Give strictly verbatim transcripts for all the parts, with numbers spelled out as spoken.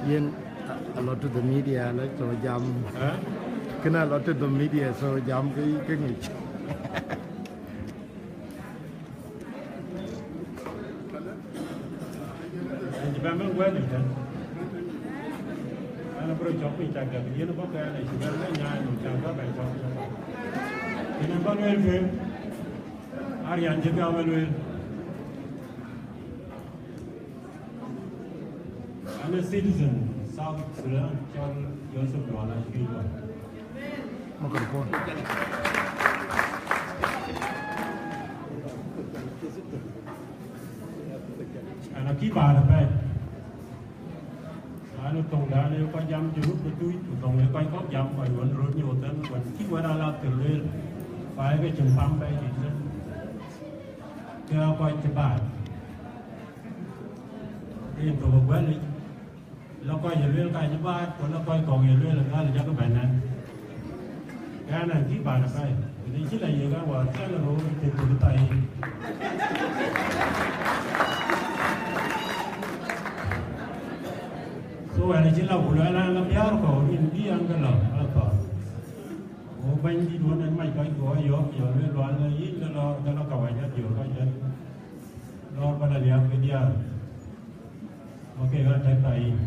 Yen a lot to the media, like, so jam. Huh? Kena lot to the media, so jam ke, ke ngic. Ëcï bɛ̈n bɛ̈n wɛ̈ɛ̈t yic tɛ̈n. An, abï rɔt cɔk piny cak dɛ̈k, yen bɔ̈ ke an, ëcï bɛ̈n bɛ̈n nyaai nɔm cak bɛ̈n bɛ̈n cɔk. Yen bä lueel tueŋ, Arian cï gam ë lueel. An, a citizen South Sudan, cɔl Joseph Duala Cuic. Microphone. An, akï baar apɛi. An, thoŋdan ë kɔc jam Junub ke tuc, ku thoŋ ë kɔc kɔ̈k jam kɔc wën röt nyuɔɔth thɛn, wën cï wɛ̈t alath ke lueel, ku ayek cïn pam apɛi dït thɛn. Ke aa kɔc cï baar. Rin thok ë guɛ̈lic, la kɔc ye lueel ka cï baat, ku la kɔc kɔ̈k ye lueel ë gal jakï bɛ̈n nɛn. Ɣɛn ɣɛn cï baat apɛi, tëde cï la yiëk an, wäär cän röör tëk tëk thai. So ɣɛn acï la ku luɛɛl an, la biäär kɔ̈u rin bï an, ke la ala thɔ̈r. Go bɛ̈nydït wën en mac kɔc guɔ yɔ̈ɔ̈k, yɔ̈ɔ̈k lueel lual, yïn ke lɔɔr, ke la kawaja diöör kɔc tɛ̈n. Lɔɔr ba la liääp ke diäär. Ba kek aa tɛ̈k thai yic.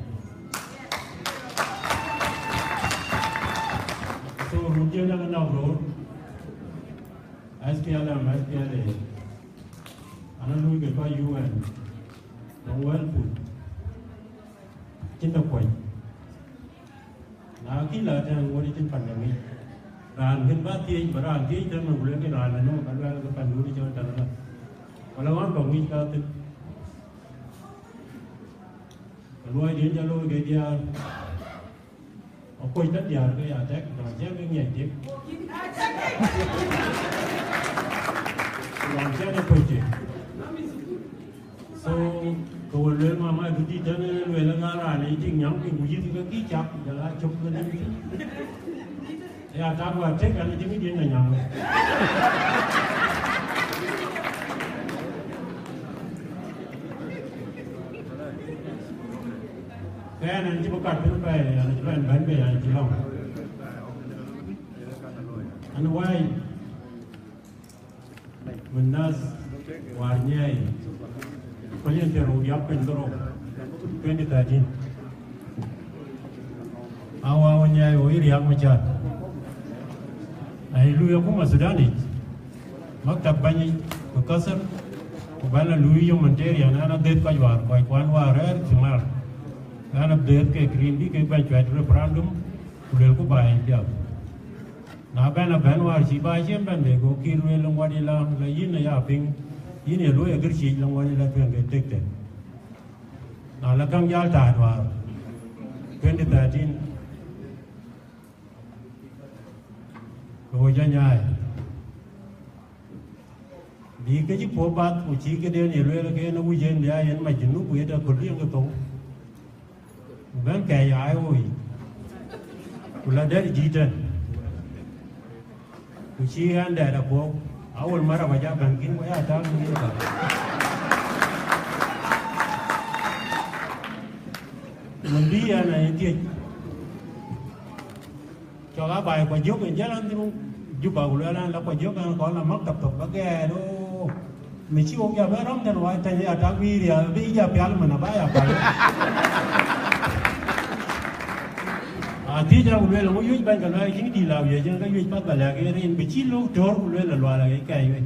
So, run diën ë ke nɔ̈k röör, S P L M, S P L A, an, aa luui ke kɔc U N, tɔŋ wɛ̈l pur, cïn tɔ kuɔny. Na kï la tɛ̈n ŋuɔ̈t cïn pan däŋ yic. Raan kën bä thiëëc, bä raan thiëëc tɛ̈n, ku luelkï raan ënɔɔnë, ka luɛɛl ke pan dun cɔl tɛ̈n ëlä. Wala ɣɔn kɔ̈k ŋic ka thïn. Ke luɔi diën jɔ looi ke diäär. Akuɔc tɛ̈n diäär ke ya tɛ̈k, raan cï ke ŋiɛc tik. Raan cï ke kuɔc tik. So, ke we lueel mama du dït tɛ̈n, lueel ë ŋa raan ë tik nyam piny, ku yïth ke kï cak, ku jɔl aa cök ke nïm thïn. Ya tak wäär tek an, cï ŋic yen anyam. Ke ɣɛn an, cï bï kat piny apɛi, an, cï bɛ̈n bɛ̈n bei, an, cï lɔ̈ŋ. An, why? Min nath wäär nyiɛɛi, ku lien thiɛ̈r rou diäk piny dhorou, twenty thirteen. Awäu nyiɛɛi ɣo yï Riäk Macar. Ayï luui akuma Sudan yic, maktab bäny yic, ku kasir, ku bɛ̈n la luui humanitarian, an, adhëth kɔc wäär, kɔc kuan wäär rɛ̈ɛ̈r Thimar. An, adhëth kek rin bï kek bɛ̈n cuɛt referendum, ku luelku ba yic piath. Na bɛ̈n abɛ̈n wäär cï bä cï bɛ̈n de, go Kiir lueel, ŋuɔt yï la, la yïn aya piŋ, yïn ye luɔi agir ciic, la ŋuɔt yï la tueŋ ke tek tek. Na la käŋ jäl taat wäär twenty thirteen, ke wo jɔ nyaai. Bï ke cï puɔ̈u bath, ku cï këden ye lueel ke en awïc en bï aa yen mac Junub, ku ye tɔ köl yen ke thou. Ku bɛ̈n kɛɛc aa ɣoi, ku la dɛ̈t dïït tɛ̈n, ku cï ɣɛn dɛɛt apuɔ̈u, awöl mär aba jɔ bɛ̈n kïn, ku ya tak në yen ka. Mën bï ɣɛn aa ye thiëc, cɔk aa baai kua jök en jäl an, dhil Juba, ku lueel an, la kua jök an, kɔn la maktab thok ba gɛɛt, oo. Në cï wok ya bɛ rɔm tɛ̈n, wa tɛ̈ny ya tak bï riääk, bï ya pial mën aba ya pal. Athiëc an, ku lueel, ŋö yuec bɛ̈ny, ke luɛɛl cïn dïït la wiëc, en ke yuec path ba lɛ̈k en rin, bï cï lok töör, ku lueel, la lual aɣec kɛɛc wei.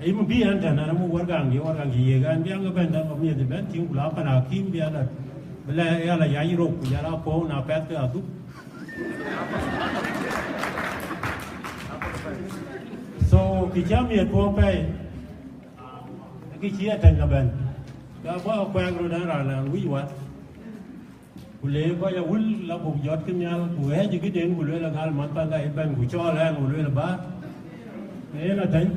Ayï më bï ɛn tɛ̈n, an, amuk wärgaŋ dië, wärgaŋ cï yiëk an, bï an, ke bɛ̈n tɛ̈n, ba miɛth bɛ̈n tïŋ, ku la pan akïm bï ala, bï la, ala yac rok, ku jɔl a puɔ̈u, na pɛth ke adhuk. So, kë cä miɛt puɔ̈u pɛi, kë cï atɛ̈ny ka bɛ̈n, ka bä kuɛɛk röt ɛn raan lɛ̈ɛ̈r wïc wath. Ku le kɔc awïl la buk jɔt kï nhial, ku ɣɛ̈ɛ̈c këden, ku lueel agal, manh Panther ëbɛ̈n, ku cɔɔl ɛn, ku lueel bäär. Yen atɛ̈ny.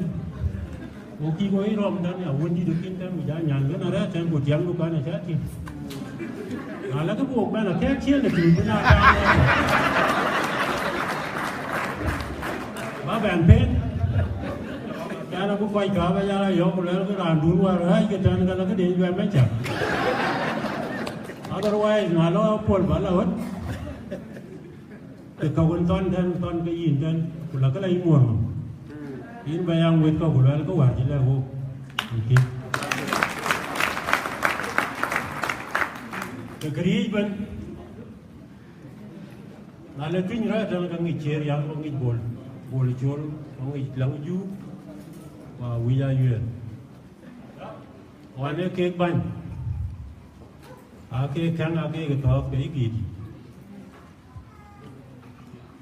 Ku kï go yï rɔm tɛ̈n, ya wën dït ë kïn tɛ̈n, ku jɔ nyan kën arɛ̈ɛ̈r tɛ̈n, ku tiɛŋdu kɔn acä tïŋ. Na lɛ̈k buk bɛ̈n akɛ̈ɛ̈k ciëën ë tïŋ bï na kaam ëtɛ̈n. Ba bɛ̈n pen. Can abï kɔc kääc ba jal a yɔ̈ɔ̈k, ku luɛlkï raandun wäär ɣääc ke tɛ̈n, ka la këden juɛ̈ɛ̈m ëcä. Otherwise, na lɔ Paul ba la ɣöt, ke ka wën thɔn tɛ̈n, thɔn ke yïn tɛ̈n, ku la ke la yï ŋuɔ̈r nɔm. Yïn ba ya ŋuëët kɔ̈k ku luɛl ke wäär cï lɛ̈k wok. Yïn kï. Ke këriëëc bɛ̈n. Na le tuny rɛ̈ɛ̈r tɛ̈n, ka ŋic ciëër yäŋ, ka ŋic bol, bol col, ka ŋic läŋ juuk, wa wïc ayuɛɛr. Ɣɔn ee kek bäny, aa kek käŋ, aa kek thɔ̈ɔ̈th ke yï gïït.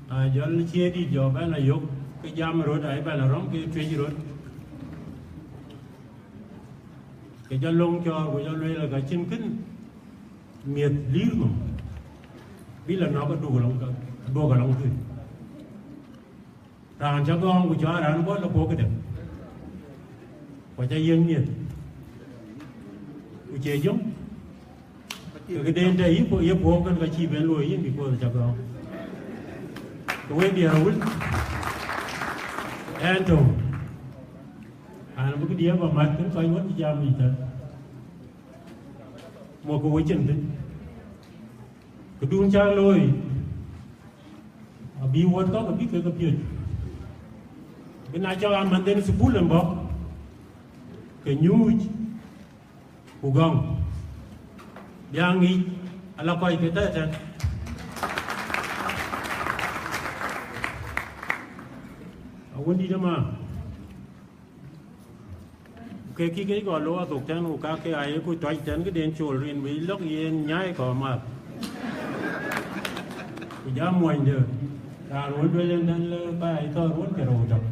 Na jɔl ciëëdït jɔ bɛ̈n a yök, ke jam röt, aa bɛ̈n a rɔ̈m ke tuec röt. Ke jɔ löŋ cɔɔr, ku jɔ lueel ka cïn kën miëth lïïr nɔm, bï la nɔ̈k aduk alɔŋ, aduk alɔŋ thïn. Raan cä gɔ̈ɔ̈ŋ ku cɔɔr raan bɔ̈ la puɔ̈k këdë, ku cä yiëŋ miëth, ku cie jöŋ. Ke këden tɛ̈ yï puɔ̈k, ye puɔ̈k kën ka cïï ben luɔ̈i yïn, because cä gɔ̈ɔ̈ŋ. Ke wek diɛɛr awïl, ɛn töŋ, an, bïk diɛɛr ba mat kën kɔc wën cï jam yic tɛ̈n. Muɔ̈kkë wecin thïn. Këdun cäk looi, abï wuɔ̈t kɔ̈k abï kek ke piöc. Bï na cɔk amänhden thukul en bɔ̈, ke nyuuc, ku gɔ̈ŋ, bï a ŋic ala kɔc ke tɛ̈tɛ̈n. Awëndït ëma. Ke kï ke gɔl lo athok tɛ̈n, ku ka ke aye ku tɔc tɛ̈n këden col rin bï lɔ̈k yen nyai kɔ̈u math. Ku jam muɔnyde, raan wën duël en tɛ̈n le ba aye thɔ̈ɔ̈r wën ke rou tök.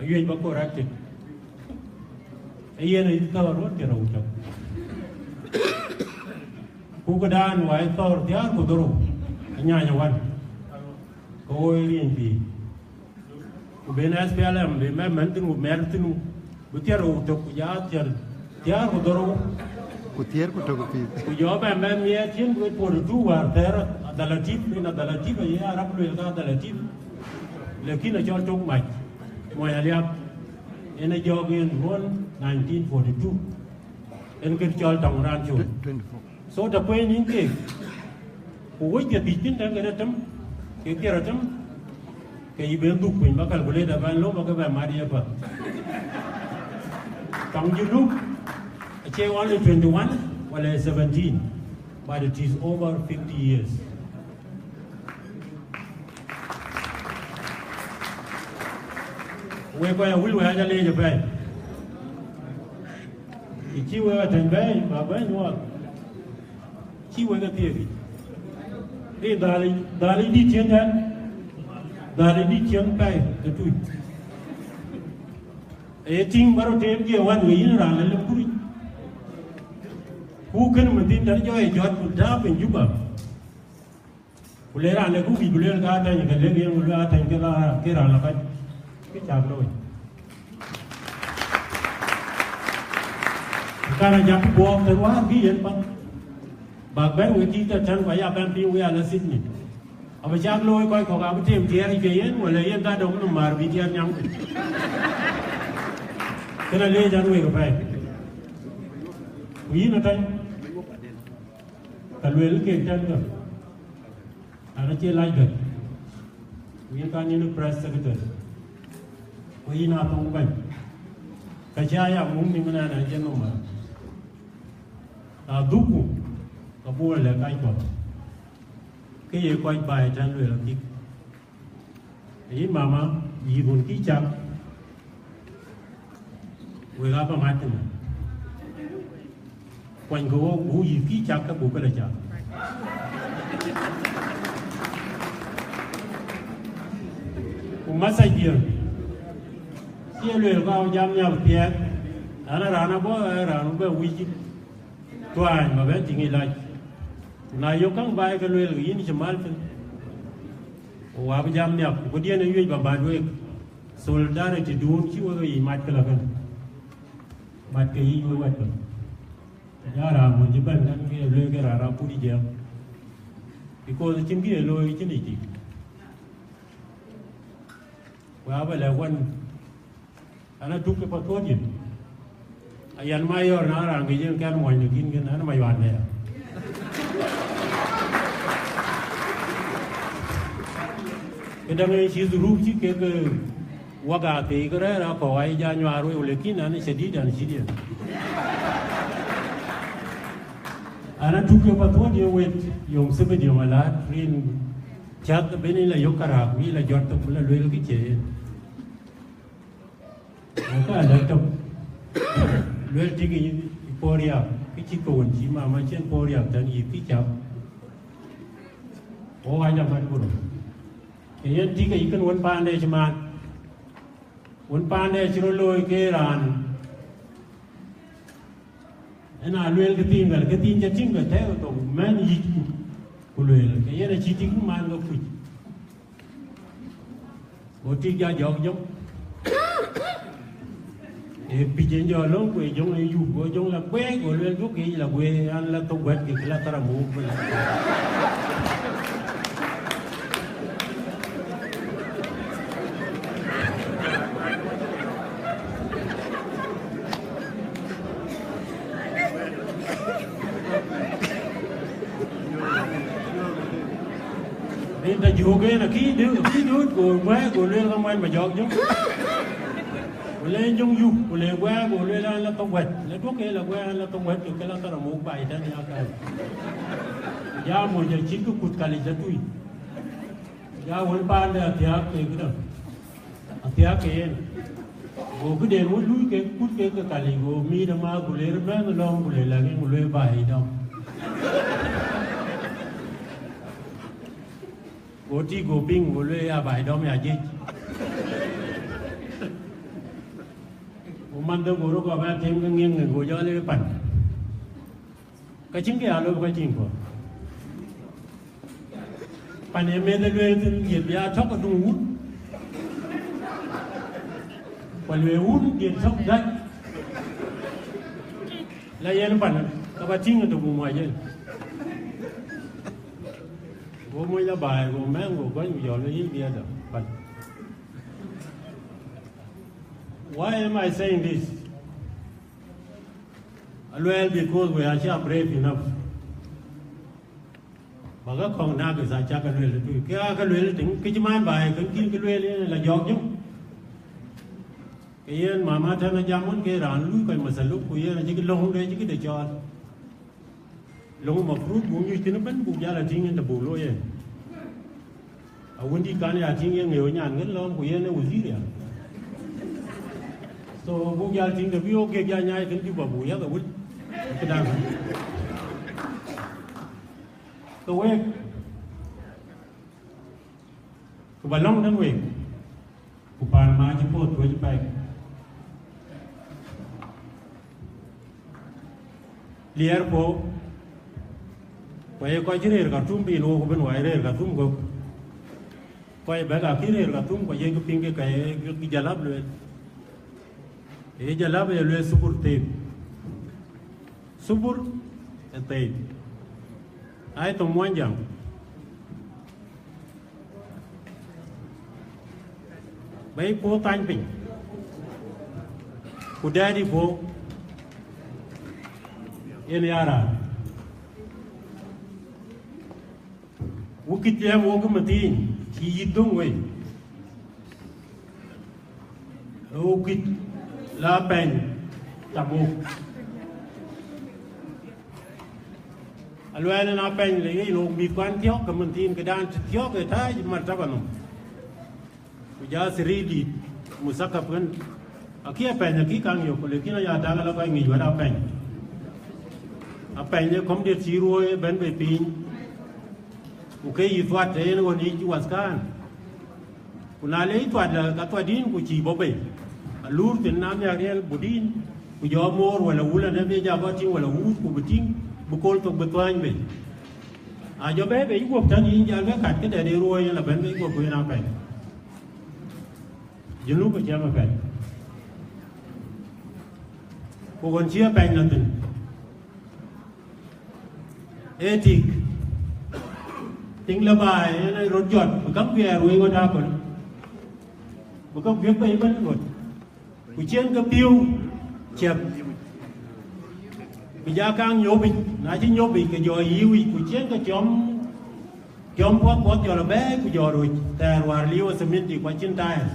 Awiëc ba corrected. Ee yen aye thɔ̈ɔ̈r wën ke rou tök. Ku këdan wai thɔ̈ɔ̈r thiäär ku dhorou, anyanya wan. Ke wo ye riëny pïïr. Ku ben S P L M, ben mɛ̈n thïn, ku mɛ̈r thïn, ku thiäär ku tök, ku jɔ thiäär, thiäär ku dhorou. Ku thiäär ku tök pïïr. Ku jɔ bɛ̈n bɛ̈n miɛɛt cïn, ku forty two wäär thɛɛr, Abdalatif, ben Abdalatif, aye Arab lueel ka Abdalatif. Lakin acɔl tök mac, muɔny Aliap, en a jɔɔk en ruɔ̈n nineteen forty two. En kën cɔl tɔŋ raan col. Twenty four. So, të kuɛny nïn keek, ku wec ke dhïc thïn tɛ̈n ke rɛ̈t tëm, ke thiäär rɛ̈t tëm, ke yï ben dhuk piny, ba calculator bɛ̈n lom, ba ke bɛ mat ye path. Tɔŋ Junub acie only twenty one wala seventeen, but it is over fifty years. Wek kɔc awïl, wek aca leec apɛi. Kë cï wek atɛ̈n bɛ̈ɛ̈i, ba bɛ̈ɛ̈i nyuɔɔth. Cï wek e thiëëk yic. Rin dhal, dhal dït ciëŋ tɛ̈n, dhal dït ciëŋ pɛi ë tuc. Ee tïŋ ba rɔt teem jiëë wän, we yïn raan lë lëm kuric. Ku kënë mën thïn tɛ̈n jɔ ye jɔt ku tääu piny Juba. Ku le raan le ku wïc, ku lueel ka atɛ̈ny, ke lëk yen, ku lueel atɛ̈ny ke la, ke raan la kɔc, kë cäk looi. Ku kan ajak buɔɔk tɛ̈n wäär bï yen path. Bäk bɛ̈n wek kï tɛ̈ tɛ̈n, ku aya bɛ̈n piŋ wek ala Sydney. Abï cak looi kɔc kɔ̈k abï tem tiɛɛr ke yen, wala yen ka dɔm nɔm määr bï tiɛɛr nyam. Kënë leec an wek apɛi. Ku yïn atɛ̈ny, ka lueel kek tɛ̈n ke. An acie lac gät, ku yïn kan yïn press secretary, ku yïn a thoŋ bɛ̈ny, ka cä ya muk nïm ënɛn acïn nɔm ëmën. Na dhukku, ka buk lɔ lɛ̈k kackua, ke ye kɔc baai tɛ̈n lueel akïk. Yïn mama, yïth wun kï cak, wek aa ba mat tënë. Kuany ke wok, buk yïth kï cak ke buk këde cak. Ku message diɛ̈, cï ye lueel ka jam nhial thiɛɛk, an, raan abɔ̈, ee raan bï bɛ wïc tuany ba bɛ̈n tïŋ yic lac. Ku na yök käŋ baai ke lueel, ke yïn cï mal thïn. Ku wä bï jam nhial, ku këdiɛ̈n ë wiëc ba bät wek. Solidarity dun cï wek yic mac këlä kënë, mac ke yic wek wɛ̈t kë. Ku jɔ raan wën cï bɛ̈n kën ke ye lueel ke raan raan kut ë jiɛɛm, because acïn kë ye looi cïn yic tik. Ku abä lɛ̈k wën, an, atuk ke path thuɔ̈ɔ̈t yïn. Ayan Mayɔr, na raan ke yen kɛn muɔny de kïn kën, an, Mayuan de ya. Këdäŋ ë cï dhurup cï kek, eh, wak aa thëi ke rɛ̈ɛ̈r akɔ̈u, aa ye ja nyuaar wei, lakin an, ë shadid an, cï diɛn. An, atuk ke path wën ye wet, yom thebit, yom alaat, rin cath ben ë la yök karääk, wï la jɔt thok, la lueel kë cie yen. Go ka lɛ̈k tök, lueel tik ë puɔ̈u riääk, kë cït kë wën cï mama cïn puɔ̈u riääk tɛ̈n yïth kë cak. Wo ɣa jam mat gurum. Ke yen tik ayï kën wën paande cï maan. Wën paande cï rɔt looi ke raan. Ëna lueel këthiin, wɛl këthiin ca tïŋ ke tɛ̈ɛ̈u thok mɛ̈n yïcku, ku lueel, ke yen acï tik man ke kuc. Go tik ja jɔɔk jɔŋ. Ee pic en jɔ löŋ, ku ee jɔŋ en yup, go jɔŋ la guee, go lueel, duɔ̈kkë yic la guee, an, la thok guɛ̈t, ke la thar amuk. Rin ta jok en akï dut, akï dut, go guɛ̈ɛ̈r, go lueel ka muɛn ma jɔɔk jɔŋ. Ku le jɔŋ yup, ku le guɛ̈ɛ̈r, go lueel an, la thok guɛ̈t. Le duɔ̈kkë la guɛ̈ɛ̈r an, la thok guɛ̈t, ke ke la thar amuk baai tɛ̈n ya kan. Ja moc acït kë kuth kalic la tui. Ja wën paande athiaak ke këdäŋ. Athiaak ke yen. Go këden wën lui ke kut ke ke kalic, go miit amääth, ku le rɔt bɛ̈n lɔ̈ŋ, ku le lɛ̈k en, ku lueel baai dɔm. Go tik go piŋ, go lueel ya baai dɔm ya jiëc. Go manhde go rɔt kɔp bɛ tem ke ŋiɛŋ, go jɔ le pan. Ka cïn kë ya looi ka cïn kɔ̈u. Pan ë meth ë lueel thïn, yiëth bï ya tɔ̈k aduŋ wun. Ku lueel wun, diɛt tɔ̈k gäc. La yen pan, ka ba tïŋ ëtök, ku muɔc en. Go moc la baai, go mɛ̈ŋ, go gɔny, ku jɔl ë yïn biɛɛr dɔ pan. Why am I saying this? Alueel, because we are not brave enough. Ba ka kɔŋ nak, ë thaa cak alueel tui. Ke aa ka lueel tïŋ, kë cï man baai, kën kïn kë lueel yen la jɔɔk jɔŋ. Ke yen mama tɛ̈n ajam wën ke raan lui kɔc masaluk, ku yen acï kë löŋ de, cï këde cɔɔl. Löŋ mafrut buk nyuc thïn ëbën, buk jal a tïŋ en të buk looi en. Awun dït kan ya tïŋ ye ŋëu nyan ŋën lɔ̈ɔ̈m, ku yen ë wazir ya. So buk jal tïŋ të bï wok kek ya nyaai kën Juba, buk yäth awut. Këdan. Ke wek, ku ba lɔ̈ŋ tënë week, ku paan ma cï puɔ̈th tuɔ̈c pɛ̈i. Liɛɛr puɔ̈u, ku aye kɔc cï rëër Khartoum piny, wok ëbën wai rëër Khartoum gök. Kɔc bɛ̈k akï rëër Khartoum, ku aye kë piŋ ke ka ye kë Jalap lueel. Ee Jalap ye lueel thubur theep. Thubur ë theep. Ai thoŋ Muɔnyjäŋ. Bɛ̈i puɔ̈u thany piny, ku dɛɛt ë puɔ̈u yen ya raan. Wok kït tiɛɛm wok ë mathiin cï yïth döŋ wei. Wok kït la pɛny cam wok. Aluɛɛl en apɛny le yen wok mïthkuan thiɔ̈k, ke mathiin këdan thiɔ̈k ë tääc martaba nɔm. Ku ja thiri dït muthakap kën, akï apɛny akï kaŋ yök, lakin aya tak ala kɔc ŋic wɛ̈t apɛny. Apɛny ë kɔ̈mdiɛ̈t cï ruɔ̈ɔ̈i ë bɛ̈n bei piny, ku ke yï thuat ë yen ɣön yic wathkan. Ku na le yï thuat, ka thuat yïn ku cïï bɔ̈ bei. Alur thïn na nhiaak riɛl but yïn, ku jɔ moor wala wul anëmde ja bɔ̈ tïŋ wala wuuth ku bï tïŋ, bï kööl thok bï thuany bei. A jɔ bɛ̈ɛ̈i bei yï guɔ̈p tën yïn jal bɛ kat këdɛ̈t ë ruɔ̈ɔ̈i yen la bɛ̈n bei guɔ̈p ku yen apɛny. Junub acï apɛny. Ku ɣön cï apɛny la thïn, ee tik. Tiŋ la baai en ë röt jɔt, bï käŋ guiɛɛr wei ɣöt aköl. Bï käŋ guiëk bei ëbën ɣöt. Ku ciɛ̈n ke piɔ̈u ciɛp. Bï ja kaŋ nyop yic, na cï nyop yic ke jɔ yïïu yic, ku ciɛ̈n ke tiɔm Tiɔm puɔth puɔth jɔl abɛɛi ku jɔl roc thɛɛr wäär liu ë thiminti ku acïn tayɛr.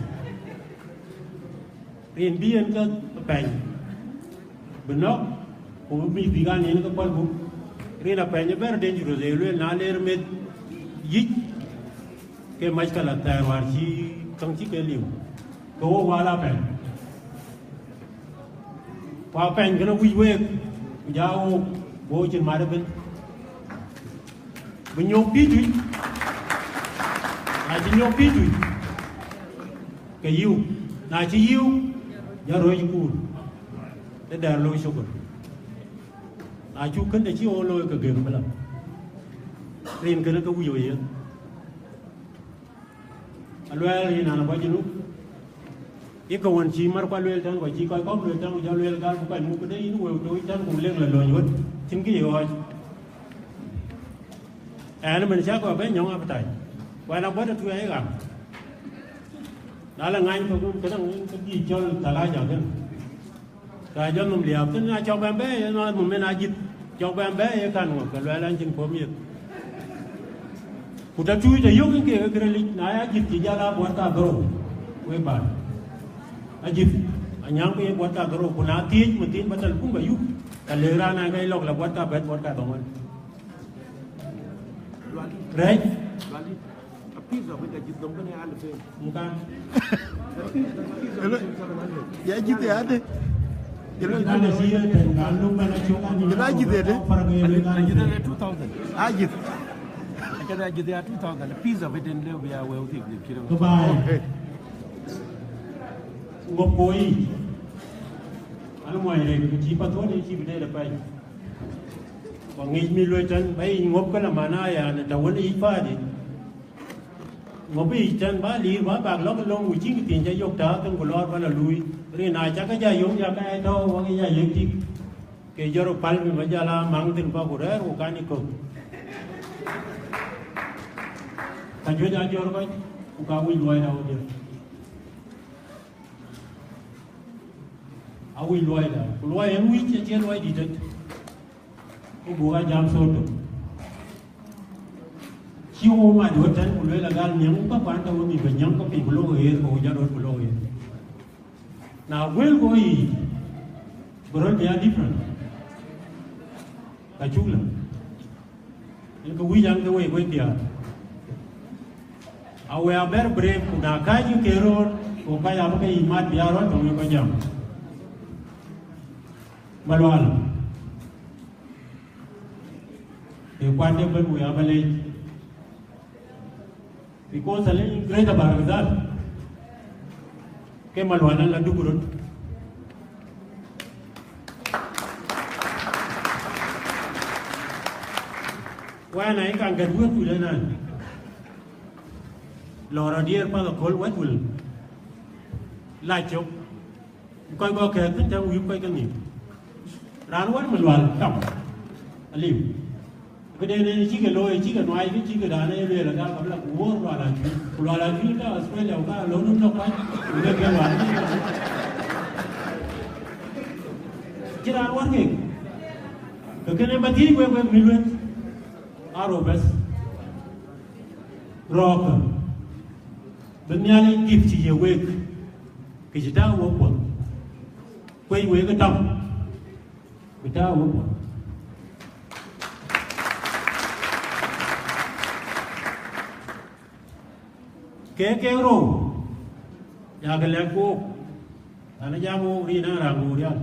Rin bï en ke pɛny bï nɔ̈k, ku bï mïth bïk aa nin ke päl gup. Rin apɛny ë bɛ̈r dangerous, ee lueel na ler meth yic, ke mac kala thɛɛr wäär cï käŋ cï ke liu, ke wok wal apɛny. Ku apɛny kënë wïc week, ku ja wok, wok cïn mat ëbën. Bï nyök pïïr tuc, na cï nyök pïïr tuc, ke yiu, na cï yiu, jɔ rööc kuur, të dɛɛr looi cukul. Na cuk kënë cï ɣo looi ke gëm bï la. Rin kënë ke wïc ɣo ye. Aluɛɛl yïn an, abɔ̈ Junub, ye ke wën cï mar kuat lueel tɛ̈n, ku cï kɔc kɔ̈k lueel tɛ̈n, ku jɔ lueel gal, ku kɔc muk këde yïn wëu tooc tɛ̈n, ku lek la lööny wët, cïn kë ye ɣɔɔc. Ɛn ëmën cä kɔc bɛ̈n nyɔ̈ŋ apëtac, ku ɛn abɔ̈ tëtui ayï ɣam. Na la ŋany thok, këdäŋ, ke dïït cɔl thalaja kënë. Ka jɔ nhom liääp thïn, na cɔk bɛn bɛ̈ɛ̈i, ë nhom en ajïth, cɔk bɛn bɛ̈ɛ̈i, ë kan ŋö, ke luɛɛl an, cïn puɔ̈u miɛth. Ku tëtui të yök ke këril yic, na ya jïth cï jal aa buɔt kadhorou, wek baai. Ajïth, anyääŋ ke ye buɔt kadhorou, ku na thiëëc, më thiëëc ba thɛl kum ba yup, ka lëk raan an, ka yï lɔ̈k la buɔt kabɛ̈t, buɔt kadhoŋuan. Rɛ̈c. A piece of it, ajïth dɔm bɛ̈n ya alif en. Mkan. Ya jïth ya de. Kan ë cï ye tɛ̈n, kan luk bɛ̈n acök an, Jël ajïth ya de. Ajïth ya two thousand. Ajïth. Ajïth ya two thousand. A piece of it in lëu bï ya wëu thik dhil cï rëu. Goodbye. Okay. Ŋop koi. An muɔny rek, ku cï path wën cï bï deet apɛi. Ku aŋic mïth luɔi tɛ̈n, ba yic ŋop kënë, mana yan, të wën yic paadï. Ŋop yic tɛ̈n ba lir, ba bak lɔ̈k ë löŋ, ku cïn kë thiin ca yök tääu thïn, ku lɔɔr ba la luui. Rin na cak ja yök, ya ka ya tɔ̈u, wak ya yek tik. Ke jɔt röt päl, bï ba jal a maŋ thïn, ba ku rɛ̈ɛ̈r, ku kan ë kök. Ka juëc a jɔ̈ɔ̈r kɔc, ku ka wïc luɔi da wodhie. Awïc luɔi da, ku luɔi en wïc acie luɔi dït ëtë. Ku buk a jam thok tök. Cï wo mat wët tɛ̈n, ku lueel agal, nhiäŋ ka kuan tɔ̈ wën, bï nyäŋ ke piny, ku lok ɣeer, ku jɔt röt, ku lok ɣeer. Na guël ku yiic, bï röt bï a different. Ka cuk lë. Yen ke wïc an, ke wek, wek diäär. A we are very brave, ku na kääc ke röör, ku kɔc abï ke yic mat bï a rɔt, tɔ̈ wek kɔc jam. Malual. Ke kuat de bɛ̈n, we aba leec. Because alë Greater Bahr el Ghazal, ke Malual an la duk röt. Wɛn a yï kaŋ gät wëëk wïl ënɔɔnë. Lɔ rɔt diëër path aköl wɛ̈t wël. La cök. Kɔc kɔ̈k kɛ̈ɛ̈k thïn tɛ̈n, wïïk kɔc ke nhïïm. Raan wär Malual kam. Aliu. Këden en cï ke looi, cï ke nuai, kë cï ke daan ee lueel, agal ka bï la ku wuɔ̈ɔ̈r Lual Acuil. Ku Lual Acuil ka Australia, ku ka lɔ nu nɔ̈k kuany, ku ke ke Lual. Cï raan wär kek. Ke kënë ba thiëëc wek, wek mïth wek. Aa rou bɛ̈th. Rɔɔkë. Bï Nhialic gift cï ye wek, kë cï tääu wek puɔ̈th. Kuec wek ë tɔŋ. Ku tääu wek puɔ̈th. Kek, kek rou, yakë lɛ̈k wook, an, jam wook rin an, raan wook rial.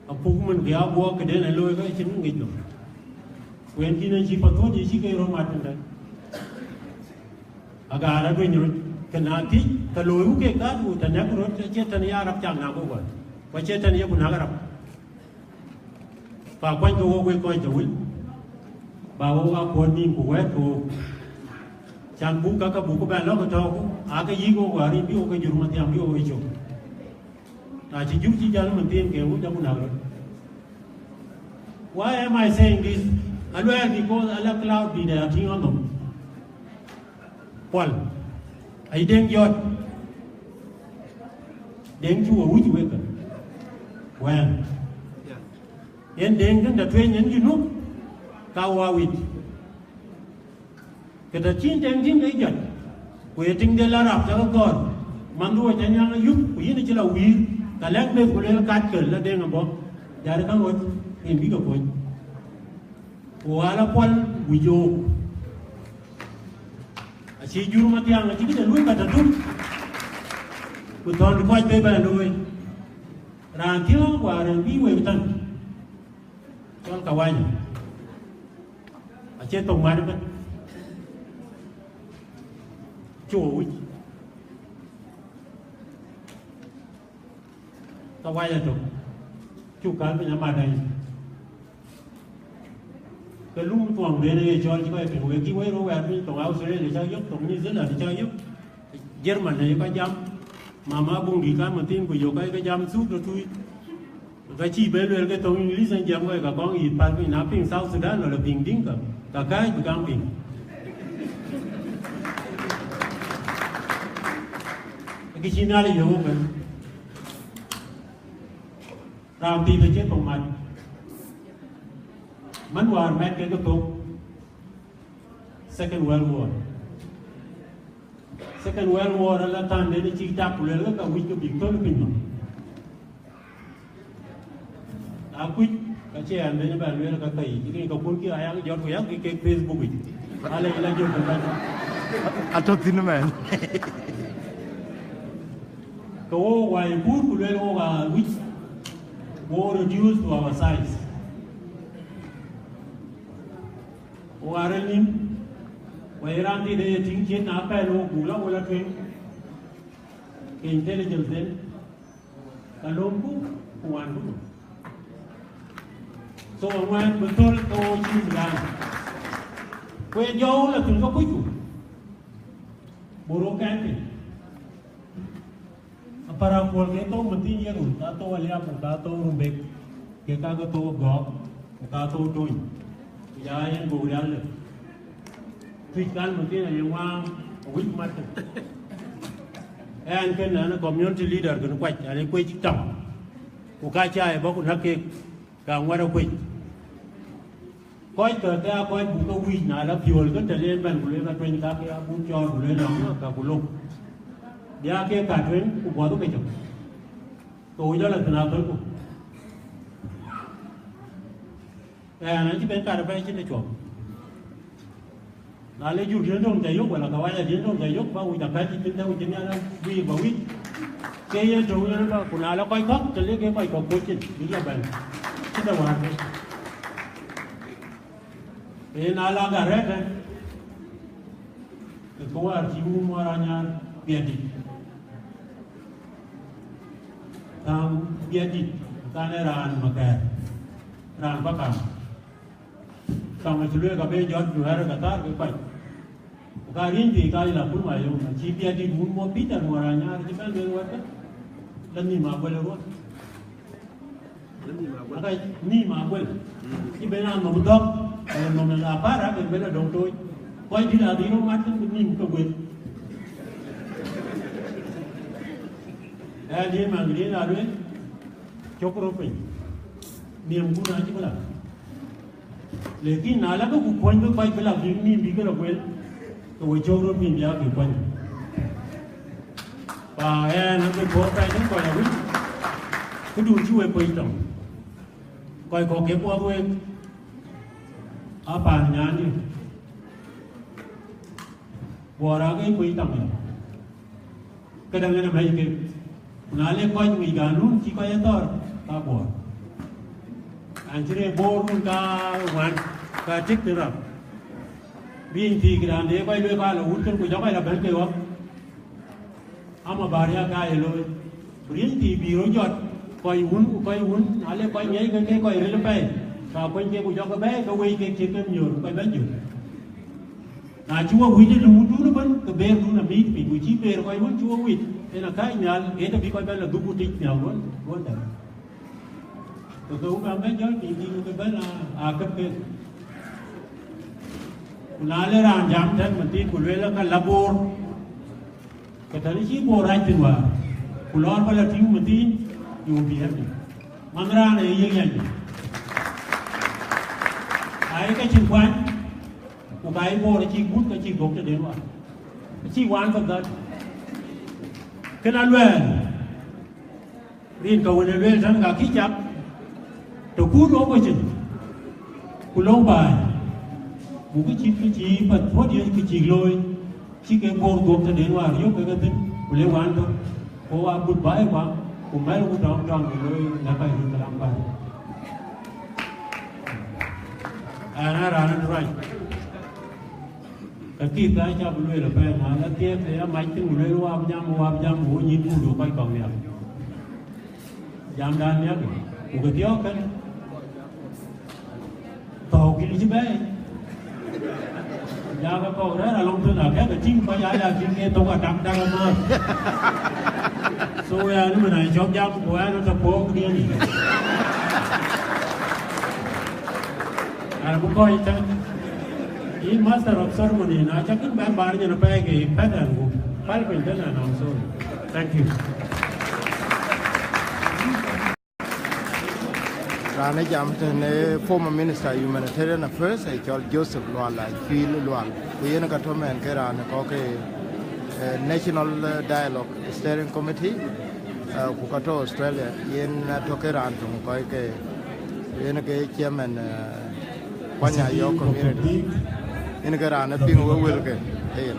Apuk mën, ku ya guɔ këden ë looi, ke cïn ŋic nɔm. Ku en kïn en cï path thuɔ̈c, cï ke röt mat tënë. Agaar aduëny röt, ke na thiëc, ke looi ku kek dhaat, ku të nɛ̈k röt, acie tën ya rap cak nak wok ɣɔn, ku acie tën yeku nak rap. Ba kuany ke wok wek kɔc tɔ̈ wël, ba wok aa kuɔ̈t nïïm ku wɛ̈ɛ̈t ke wok. Can buk ka, ka buk ku bɛn lɔ̈k ë tɔ̈ɔ̈ku, aake yïk wok wäär, bï wok ke jur mathiam, bï wok ë cök. Na cï jur cï jäl mën thiin, ke wok jɔku nak röt. Why am I saying this? Aluɛɛl, because ala cloud dït aya tïŋ anhom. Puɔl, ayi Deŋ jɔt. Deŋ cï we wïc wek. Wɛ̈ɛ̈n. Yen Deŋ kën tɔ̈ tueny en Junub, ka wa wïc. Ke tɔ̈ cïn tɛŋ tïŋ ke jɔt, ku ye tiŋde la rap cä ke gɔ̈ɔ̈r, manhdu acä nyääŋ ayup, ku yïn acï la wïïr, ka lɛ̈k meth ku lueel kat kë la Deŋ abɔ̈, jari käŋ ɣöt, yen bï ke kuöny. Ku ɣal apuɔl wic yook. Acï jur mathiaŋ acï këde luöi ka tɔ̈ tum, ku thɔ̈n kɔc bï bɛ looi. Raan thiɔ̈k wäär en bï wek tän, cɔl Kawanya. Acie thok mat ëbën. Cuk wic. Kawanya tök. Cuk kal piny amat dai. Ke lum thuɔŋ den ye cɔl cï kɔc piŋ wek, kï wei rou wɛɛr piny thok Australia cak yök, thok New Zealand cak yök. German ye kɔc jam. Mama buŋ dït kan mathin ku yök kɔc ke jam thuk tɔ̈ tui. Ka cï ben lueel ke thoŋ English en jam kɔc ka kɔŋ yïth pal piny, na piŋ South Sudan wala piŋ Dinka, ka kääc bï kaŋ piŋ. Kë cï Nhialic yök ëbën. Raan thith acie thok mat. Man wäär mɛt ke ke thok Second World War. Second World War ala than den cï tak ku lueel ke ka wïc ke bïk thöl piny nɔm. Akuc, ka cï an ben ba lueel ka thɛi, cï ke ka kun kï ayak jɔt ku yak ke Facebook yic. Ala ila jɔt ku ban. Atɔ̈ thïn mɛn. Ke wo wai pur ku lueel wo ka wïc, wo reduce to our size. Wo arël nïm, wai raan thith de ye tïŋ ciët na pɛl wo buk la wo la tueŋ. Ke intelligence den, ka lomku, ku wanku. So aŋuɛ̈ɛ̈n bï thöl ke wo cï Sudan. Ku ë jɔu la thïn ke kucku. Buru kɛn piny. Aparakuɔl ke thou mathin ye run, ka thou Aliap, ka thou Rumbek, ke ka ke thou Gɔɔk, ke ka thou Tony. Ku ja yen buk rial de. Tuic kan mathin aye ŋuaŋ, awïc mat. Ɛn kën an community leader kën kuac, an kuec tam. Ku ka ca ye bɔ̈ ku näk kek, ka ŋuɛt akuec. Kɔc kë ke aa kɔc buk ke wïc, na la piöl ke tɛ̈ le bɛ̈n ku lueel ka tueny, ka ke abuk cɔɔr ku lueel nɔm ka ku lok. Bï aa kek ka tueny ku buɔth ke cök. Ke wo jɔ la thïn athölku. Ɛn acï ben kat apɛi cïn de cuɔp. Na le jur diën döŋ ca yök, wala kawaja diën döŋ ca yök, ba wic apɛi cï thïn tɛ̈ wic cïn nhial guiir ba wic. Ke yen tök yen ba, ku na la kɔc kɔ̈k, tɛ̈ le ke kɔc kɔ̈k kuc cin, bï ya bɛ̈n. Cï de wäär ke. Yen ala gat rɛ̈t ë, ke kë wäär cï wun Muɔr Anyar biɛt dït. Thaŋ biɛt dït, kan ë raan Makɛɛr, raan Pakam. Tɔŋ acï lueel ka be jɔt Juɛ̈r ka thar ke kuany. Ku ka riëny thii ka la pur ma yom, acï biɛt dït wun Muɔr Peter Muɔr Anyar cï bɛ̈n lueel wɛ̈t ke, la nïm aguel ë ruɔ̈n. Aka nïm aguel. Cï ben a nɔm dhɔ̈k, eh, nɔm la para ben ben a dɔŋ tooc. Kɔc dït adhil röt mat thïn bï nïm ke guel. Ɛ diën man diën a lueel, cök röt piny. Niɛmkun acï bï la. Lakin na la ke ku kuɔny bï kɔc bï la bïk nïm bïk ke la guel, ke we cök röt piny bï a ke kuɔny. Pa ɛn abï puɔ̈u pɛɛi tënë kɔc awïc, këdun cï wek kuec tɔŋ. Kɔc kɔ̈k ke puɔth wek, aa paan nyaandiɛ̈. Guɔ̈ɔ̈r aa ke kuec tɔŋ ya. Këdäŋ en amɛ̈c kek. Ku na le kɔc ŋic ganun cï kɔc ë thɔ̈r, ka guɔ̈ɔ̈r. An cï rëër boor run ka ŋuan, ka tik thïn rap. Bï yiny thiik raan de kɔc lueel ka la wut kën ku jɔ kɔc la bɛ̈n ke ɣɔ̈k. Ama bä riääk ka ye looi. Ku riëny thii bï röt jɔt, kɔc wun ku kɔc wun, na le kɔc ŋiɛc ke ke kɔc ril apɛi, ka kuany ke ku jɔkï bɛ̈ɛ̈i ke wec kek cït ke miöör kɔc bɛ̈n jök. Na cï wok wïc ë luuŋdun ëbën, ke beerdun amiit piny, ku cï beer kɔc wun cï wok wïc, en akääc nhial, ke tɔ bï kɔc bɛ̈n la dhuk ku tic nhial ruɔ̈n, ruɔ̈n dɛ̈t. Ku ke wun bä bɛ̈n jɔl piny, piny ke bɛ̈n aa, aa kep kek. Ku na le raan jam tɛ̈n mathiin, ku lueel ka la boor, ke tɛ̈n cï boor rac thïn wäär, ku lɔɔr bä la tïŋ mathiin, you will be happy. Man raan ee yiëk yany. Aa ye ke cïn kuany, ku Baai Bor acï gut ka cï gök tëden war. Acï wan ke dhat. Kën aluɛɛl. Rin ka wën ë lueel tën ka kï cak. Të kuut wok kecin. Ku lok baai. Ku kë cït kë cï path puɔ̈t yen kë cïk looi. Cï ke Bor gök tëden war yök ke ke thïn. Ku le wan tök. Ku wa gut baai kua. Ku mɛl ku tɔŋ tɔŋ ke looi na ka yïn kalam baai. An a raan ë rac. Ka kï thaa ca bï lueel apɛi na la thiëëk ke ya mac thïn ku lueel wap jam wap jam ku wo nyïn muk du kɔc kɔ̈k nhial. Jamdan nhial ku ke thiɔ̈k kën. Thɔ̈u kï cï bɛ̈ɛ̈i. Jam ë kɔ̈k rɛ̈ɛ̈r alɔŋ thïn akɛ̈k ë tïŋ kɔc aya tïŋ ke thok adak dak ëmääth. So we are lumen a cɔk jam ku ɛn ë tɔ puɔ̈u diɛn yic. An bï kɔc tɛ̈n. Yïn master of ceremony na cak yïn bɛ̈n bar nyin apɛi ke yï pɛ̈t ɛn gup. Päl piny tënë, and I'm sorry. Thank you. Raan ë jam tënë former minister humanitarian affairs ë cɔl Joseph Lual Acuil Lual. Ku yen ka tɔ̈ mɛn ke raan ë kɔ̈k ke, eh, National Dialogue Steering Committee, eh, ku ka tɔ̈ Australia, yen atɔ̈ ke raan töŋ kɔc ke, yen ke chairman, eh, Kuany Ayɔk community. Yen ke raan ë piŋ we wël ke, eh, yen.